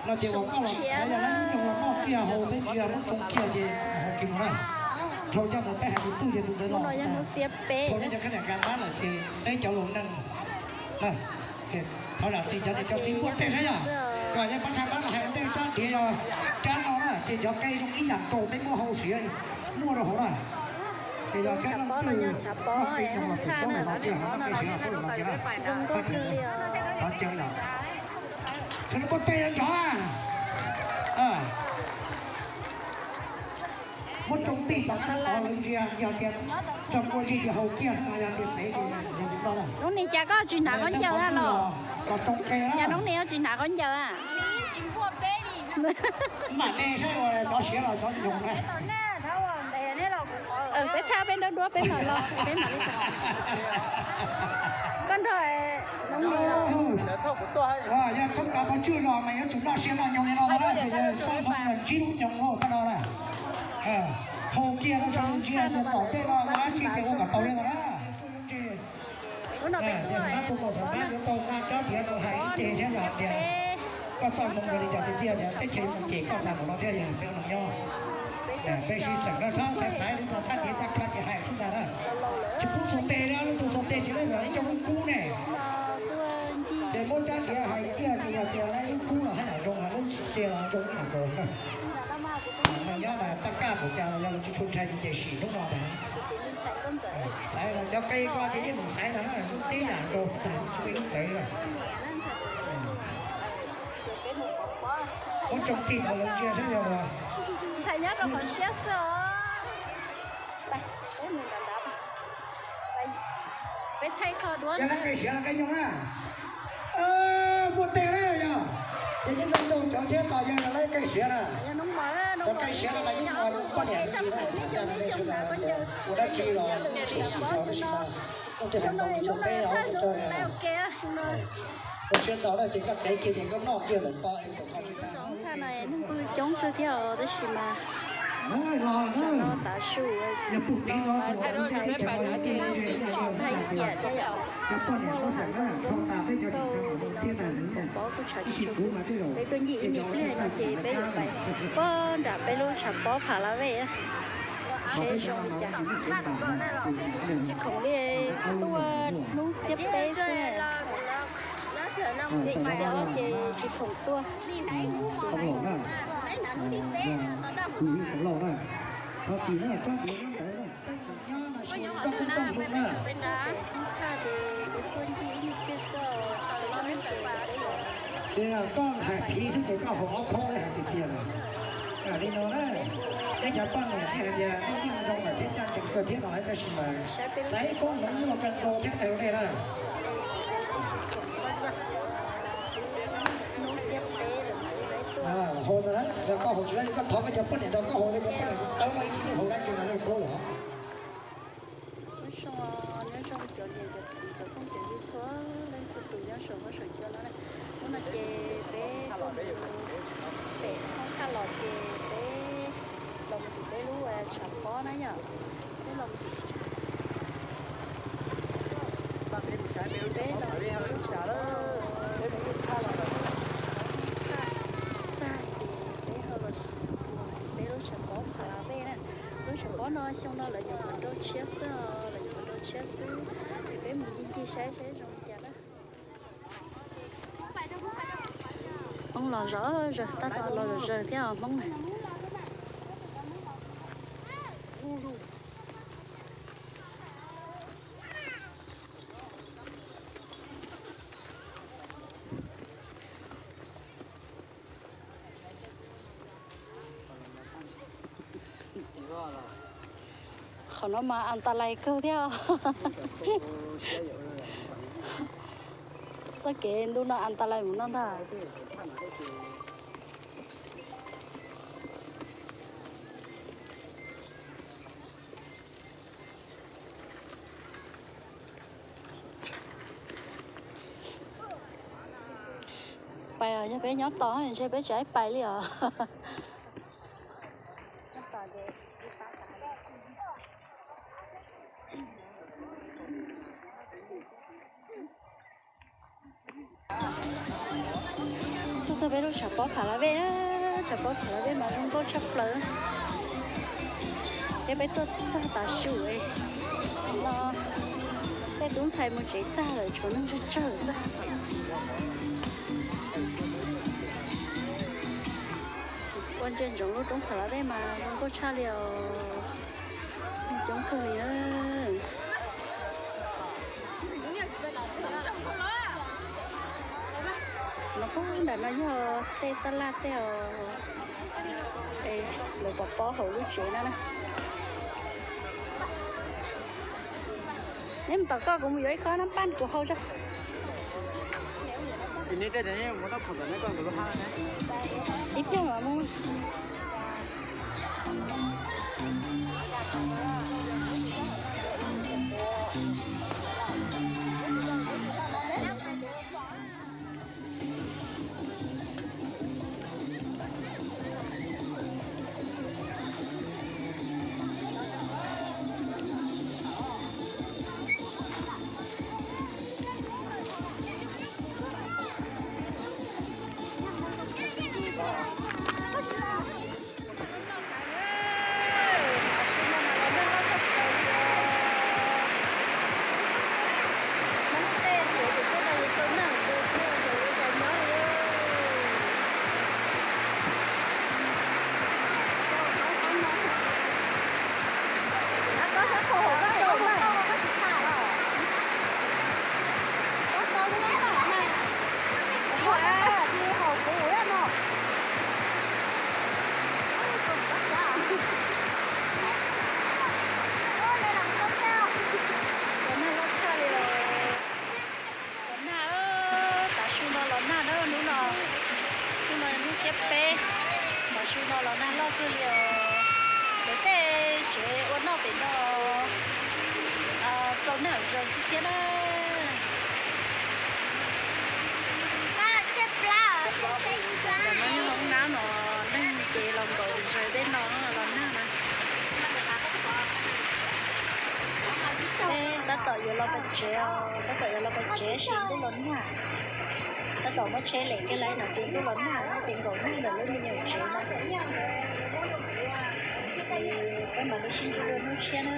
No ces uas koj los xav yog lawv lub nyoog los noj kiag hauv peb ntsia lub nroog kiag ces hauv kiag mus na. Dhau coj mus peb hais tus twg ces tus ntawd los. Dhau nej cov khaub ncaws kas mab lawm ces peb cov laus neeg na, thov zam txim cov niam cov txiv muaj tej saib yog kom yog pab thaj mab los hais tej rab diav yog rab no na ces cov qe zoo ib yam nkaus peb muab hau siav muaj rau hauv na. Ces yog tsab nyob twg noj qe nyoog los pum pob los no tiag, noj qe siav los pub los no tiag na. Thov caw yog sawv daws muab tej yog nrov. Muab tsoom tij tom qab tod lawv ntsia yog tias tsoom ua zis ces haus kiag xwb, yog tias pem ces zoo no na. Lub nis cas koj tsis hnav khaub ncaws a los? Los tsoom qe na. Cas lub nis tsis hnav khaub ncaws a? Mam ne saib ua cov siav los cov nyoog na. Peb thaj peb nrab duab peb mam los, peb mam li. Koj nrog lub nis. Yog thoob plaws pov tswj los mas yuav tsum noj sia noj nyoog li no na, ces yog txoj hmoo yog ntsib lub nyoog ua koj no na. Haus kiag no sawv daws ntsia yog tom tej no yog dab tsi ces ua kom tau li ntawd na. Ces mab pub kaus xam mab yuav tau nqa rab diav rau hais ib ce thiab yog tias koj txoj hmoo yog li cas tiag tiag, teb chaws yuav mus cem koj tag npaum no thiab yog peb ua neeg nyob. Peb sib xeem no txhob xaiv xaiv li txog thaj diav thaj kha ces hais xwb ntag na. Tsis pub xuas tes li, leej twg xuas tes tsis leej ib co muab kub ne. Ces muab rab diav hais tiag ces yog tias lawv lub kub los haj yam zoo, lub txias los zoo ib yam nkaus. Neeg nyob mas taj kaj npaum cas los yog lawv tsis tshua ntshai ces sim hnub no ntag. Xaiv los cov qe ko ces yeej mus xaiv ntag, lub tib yam nkaus xwb ntag, tsis muaj ib lub txawv li. Muab tsoom tij tod lawv ntsia saib yog ntxhais nyob rau qhov siab xwb os. Peb thaij kho duab. Yog lawv qe siav los qe nyoog na. Muaj tej na yog, ces yeej zoo nraug cov thiab tos yog lawv qe siav na. Cov qe siav no mas yeej ua poj niam ntsis na, ua dab tsi los tsis xis xyov tab sis mas muaj tej hais ntau tsis tshua teb os. Koj siab ntau na ces koj qe kiag ces koj noj kiag lawm ko. Thaj no neeg kuj coob kawg thiab os, tab sis mas zaum no tav su, ntxhais tsis tau thaij txiam thiab yom. Muaj lub hais tau pob kuj tshav tsis tshua, peb tuaj ncig ib me pliag no ces peb yuav pais pob nram peb lub tshav pob Pha La Vej seb zoo li cas. Tsis khoom li tuaj hnub xiab peb xwb. Xiab ib xiab ob ces tsis khoom tuaj. Ces koj hais phiv xwb ces koj haus ob khob hais tiag tiag lawm. Li no na, peb cov poj niam thiaj hais tias yeej zoo lawm thiab, ncaj ncees kawg thiab no, tab sis mas xaiv koob hmoov nyuaj kawg nkaus thiab qe nej na. Haus ntawd, yog koj haus tsis laib koj thov koj cov poj niam nrog koj haus, cov poj niam tawv no ib txhis haus dab tsi no nej paub los. Nyob zoo, nyob zoo cov niam cov txiv cov phooj cov ywg txhua leej txhua tus nyob saum huab saum cua no na. Hnub no ces peb tuaj mus pem thoob thaj los ces peb los mus tim peb lub tshav pob na yom. Peb los mus tim peb los mus tim lub tshav pob, peb mus thaj los thaj, tag ces peb ho los mus tim peb lub tshav pob Pha La Vej na. Lub tshav pob no xyoo no lawv nyuam qhuav rau tshiab xwb, lawv nyuam qhuav rau tshiab xwb. Ces peb mus ncig ncig saib saib zoo li cas na. Hmoob los zov zawg, tab tom los zov zawg thiab os Hmoob na. Qhov no mas an ta lais kawg thiab. Txoj kev ntuj no an ta lais mus no ntag. Pais os, yog peb nyob tos ntshe peb tsis pais li os. Peb lub tshav pob Pha La Vej, tshav pob Pha La Vej mas zoo nkauj tshaj plaws. Thiab peb tuaj txog tav su no, tej tub ntxhais mus tsev tag lawm, tshuav neeg tsawg tsawg xwb. Ua ntsia ntsoov lub roob Pha La Vej mas zoo nkauj tshaj li os. Coob kawg li. No pub nram no yog tej taj laj tej os. Lawv pov pob hauv lub tsev no na. Neb mus tom koj, kuv mus yuav ib khob nab paj kuv hau tso. Ib pliag mam mus. Los nag loj tshaj li os. Los nag, tav su no los nag na, hnub no, hnub no yog hnub xiab peb, tav su no los nag loj kawg li os. Lawv tej tsev ua noj pem no xau nag zaws xwb thiab na. Tam no yog hoob nab no, neeg ces los nkaum zaws tej no los nag na. Tab tom yuav los pem tsev os, tab tom yuav los pem tsev tab sis ntuj los nag. Tab tom muab tsheb lem kiag lawm no ces ntuj los nag, ces nkaum nag ntawm lub me nyuam tsev no. Ces peb mam li sib ntsib dua hnub tshiab na.